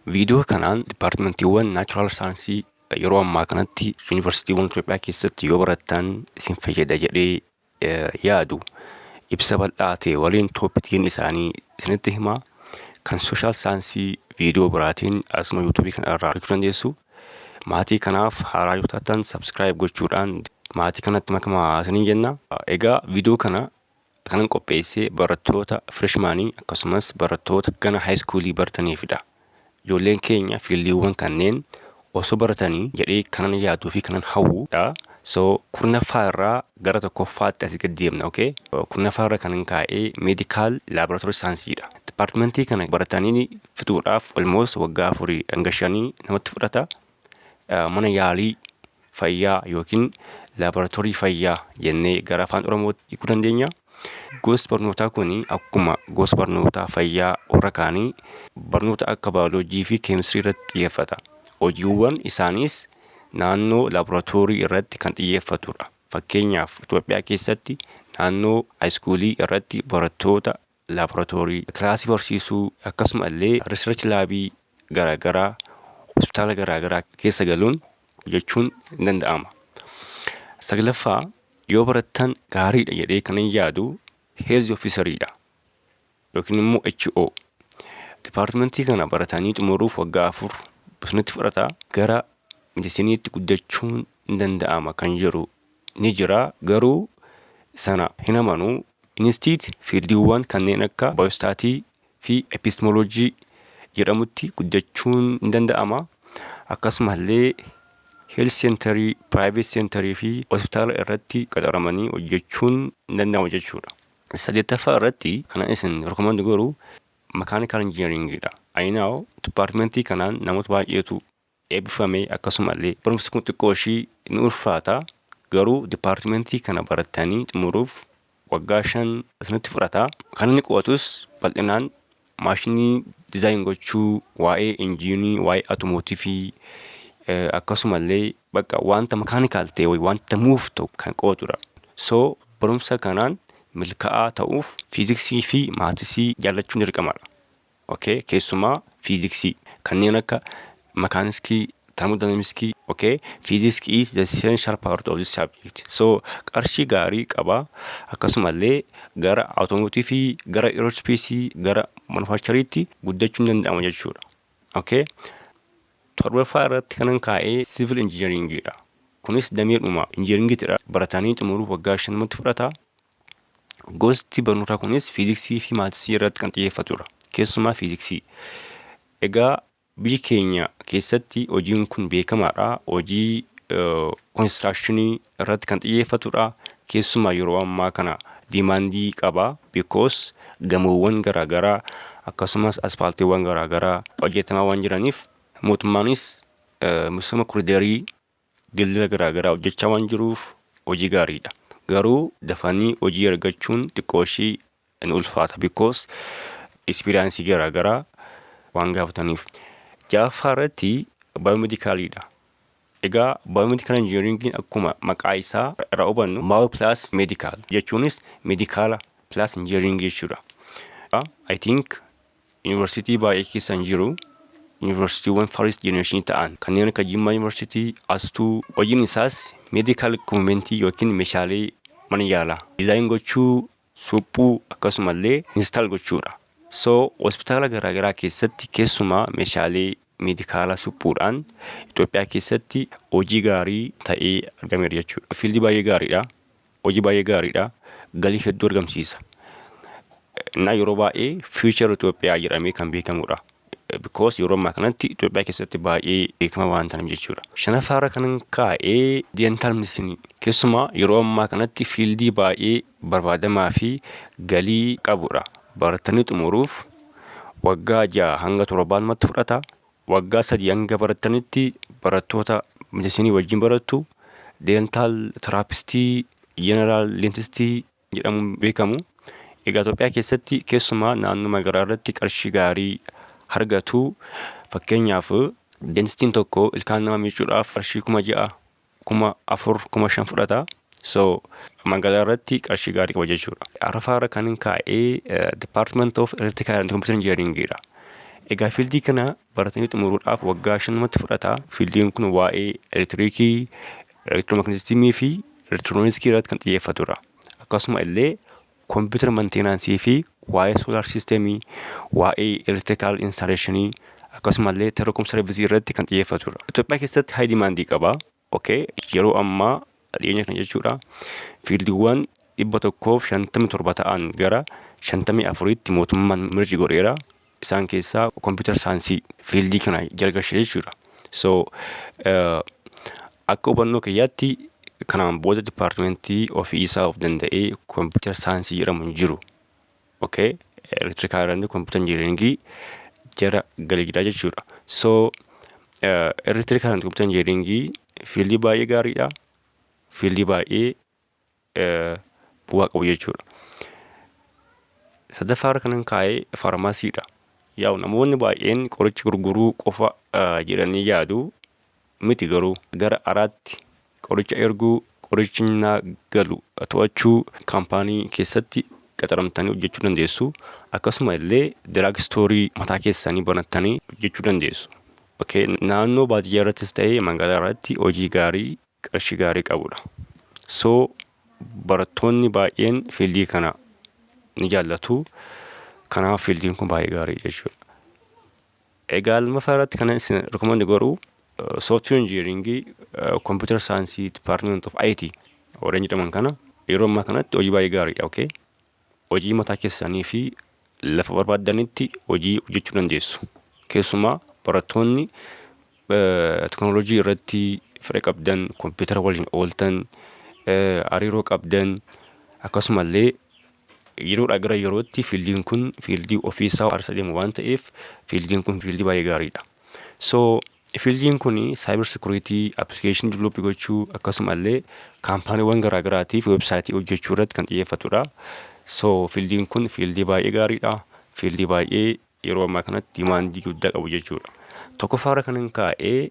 Viidiyoo kanaan dipaartimentiiwwan natural science yeroo ammaa kanatti yuunivarsiitiiwwan Itoophiyaa keessatti yoo barattan isin fayyada jedhee yaadu ibsa bal'aa ta'e waliin topic'iin isaanii isinitti hima. Kan social science viidiyoo biraatiin asuma YouTube'ii kana irraa argachuu dandeessu. Maatii kanaaf haaraa yoo taatan subscribe gochuudhaan maatii kanatti makamaa isiniin jenna. Egaa viidiyoo kana kanan qopheessee barattoota freshman'ii akkasumas barattoota gana high school'ii barataniifidha. Ijoolleen keenya field'iiwwan kanneen osoo baratanii jedhee kanan yaaduu fi kanan hawwudha. So 10ffaa irraa gara tokkoffaatti asii gad deemna, okay? 10ffaa irra kanan kaa'ee medical laboratory science'iidha. Dipaartimentii kana baratanii fixuudhaaf almost waggaa 4 hanga 5 namatti fudhata. Mana yaalii fayyaa yookiin laaboraatoorii fayyaa jennee gara afaan Oromootti hiikuu dandeenya. Gosti barnootaa kun akkuma gosa barnootaa fayyaa warra kaanii barnoota akka baayoloojii fi keemistirii irratti xiyyeeffata. Hojiiwwan isaaniis naannoo laaboraatoorii irratti kan xiyyeeffatudha. Fakkeenyaaf, Itoophiyaa keessatti naannoo high school'ii irratti barattoota laaboraatoorii kilaasii barsiisuu, akkasuma illee research lab'ii garaagaraa hospitaala garaagaraa keessa galuun hojjechuun ni danda'ama. Saglaffaa yoo barattan gaariidha jedhee kanan yaadu health officer'iidha yookiin immoo HO. Dipaartimentii kana baratanii xumuruuf waggaa 4 isinitti fudhata. Gara medicine'iitti guddachuun ni danda'ama kan jedhu ni jira, garuu sana hin amanu. Instead, field'iiwwan kanneen akka biostat'ii fi epidemiology jedhamutti guddachuun ni danda'ama. Akkasumallee health center'ii, private center'ii fi hospitaala irratti qaxaramanii hojjechuun ni danda'ama jechuudha. Saddeettaffaa irratti kanan isin recommend godhu mechanical engineering'idha. I know, dipaartimentii kanaan namoota baay'eetu eebbifame. Akkasumallee barumsi kun xiqqoo ishii ni ulfaata, garuu dipaartimentii kana barattanii xumuruuf waggaa 5 isinitti fudhata. Kan inni qo'atus bal'inaan maashinii design gochuu, waa'ee engine'ii, waa'ee automotive'ii, akkasumallee bakka wanta mechanical ta'e, wanta move ta'u kan qo'atudha. So barumsa kanaan milkaa'aa ta'uuf fiiziksii fi maths'ii jaallachuun dirqamadha. Okay, keessumaa fiiziksii kanneen akka mechanics'ii, thermodynamics'ii, okay, physics is the essential part of this subject. So qarshii gaarii qaba. Akkasumallee gara automotive'ii, gara aerospace'ii, gara manufacturing'tti guddachuun danda'ama jechuudha. Okay. Torbaffaa irratti kanan kaa'ee civil engineering'idha. Kunis dameedhuma engineering'idha. Baratanii xumuruuf waggaa 5matti fudhata. Gosti barnootaa kunis fiiziksii fi maths'ii irratti kan xiyyeeffatudha. Keessumaa fiiziksii. Egaa biyya keenya keessatti hojiin kun beekamaadha. Hojii construction'ii irratti kan xiyyeeffatudha. Keessumaa yeroo ammaa kana demand'ii qaba. Because gamoowwan garaagaraa akkasumas aspaaltiiwwan garaagaraa hojjetamaa waan jiraniif, mootummaanis misooma koriidarii, dildila garaagaraa hojjechaa waan jiruuf hojii gaariidha. Garuu dafanii hojii argachuun xiqqoo ishii ni ulfaata, because experience'ii garaagaraa waan gaafataniif. Ja'affaa irratti biomedical'iidha. Egaa biomedical engineering'iin akkuma maqaa isaa irraa hubannu bio plus medical jechuunis medical'a plus engineering'ii jechuudha. I think yuunivarsiitii baay'ee keessa hin jiru. Yuunivarsiitiiwwan first generation ta'an kanneen akka Jimmaa Yuunivarsiitii, Astuu. Hojiin isaas medical equipment'ii yookiin meeshaalee mana yaalaa design gochuu, suphuu, akkasumallee install gochuudha. So hospitaala garaagaraa keessatti keessumaa meeshaalee medical'aa suphuudhaan Itoophiyaa keessatti hojii gaarii ta'ee argameera jechuudha. Field'ii baay'ee gaariidha. Hojii baay'ee gaariidha. Galii hedduu argamsiisa. Innaa yeroo baay'ee future Itoophiyaa jedhamee kan beekamudha. Because yeroo ammaa kanatti Itoophiyaa keessatti baay'ee beekama waan ta'eef jechuudha. Shanaffaarra kan kaa'ee dental medicine, keessumaa yeroo ammaa kanatti field'ii baay'ee barbaadamaa fi galii qabudha. Baratanii xumuruuf waggaa 6 hanga 7matti fudhata. Waggaa 3 hanga baratanitti barattoota medicine'ii wajjin barattu. Dental therapist'ii, general dentist'ii jedhamuun beekamu. Egaa Itoophiyaa keessatti keessumaa naannoo magaalaa irratti qarshii gaarii argatu. Fakkeenyaaf, dentist'iin tokko ilkaan nama miicuudhaaf qarshii 6,000, 4,000, 5,000 fudhata. So magaalaa irratti qarshii gaarii qaba jechuudha. Arfaffaarra kan kaa'ee Department of Electrical and Computer Engineering'idha. Egaa fieldii kana baratanii xumuruudhaaf waggaa 5 fudhata. Fieldiin kun waa'ee elektiriikii, electromagnetismii fi elektirooniksii irratti kan xiyyeeffatudha. Akkasuma illee computer maintenanceii fi waa'ee solar systemii, waa'ee electrical installationii, akkasuma illee telecom serviceii irratti kan xiyyeeffatudha. Itoophiyaa keessatti high demandii qaba. Okay, yeroo ammaa dhiyeenya kana jechuudha. Fieldiiwwan 157 ta'an gara 54tti mootummaan merge godheera. Isaan keessaa computer scienceii fieldii kana jala galchee jechuudha. So akka hubannoo kiyyaatti kanaan booda departmentii ofii isaa of danda'ee computer scienceii jedhamu hin jiru. Okay, electrical and computer engineeringii jala galee jira jechuudha. So electrical and computer engineeringii fieldii baay'ee gaariidha. Fieldii baay'ee bu'aa qabu jechuudha. Sadaffaarra kanan kaa'ee pharmacydha. Yaa'u namoonni baay'een qoricha gurguruu qofa jedhanii yaadu, miti, garuu gara alaatti qoricha erguu, qorichi naa galu to'achuu, companyii keessatti qaxaramtanii hojjechuu dandeessu. Akkasuma illee drug storeii mataa keessanii banattanii hojjechuu dandeessu. Okay, naannoo baadiyyaa irrattis ta'ee magaalaa irratti hojii gaarii qarshii gaarii qabudha. So barattoonni baay'een fieldii kana ni jaallatu. Kanaaf fieldiin kun baay'ee gaarii jechuudha. Egaa lammaffaa irratti kan isin recommend godhu software engineering, computer science department of IT warreen jedhaman kana yeroo ammaa kanatti hojii baay'ee gaariidha. Okay? Hojii mataa keessanii fi lafa barbaaddanitti hojii hojjechuu dandeessu. Keessumaa barattoonni teknooloojii irratti fedha qabdan, kompiitara waliin ooltan, hariiroo qabdan, akkasumallee yeroodhaa gara yerootti fieldiin kun fieldii ofiisaa haarsaa deemu waan ta'eef fieldiin kun fieldii baay'ee gaariidha. So fieldiin kun cyber security, applicationii developii gochuu, akkasumallee companywwan garaagaraatiif websiteii hojjechuu irratti kan xiyyeeffatudha. So fieldiin kun fieldii baay'ee gaariidha. Fieldii baay'ee yeroo ammaa kanatti demandii guddaa qabu jechuudha. Tokkoffaarra kan hin kaa'ee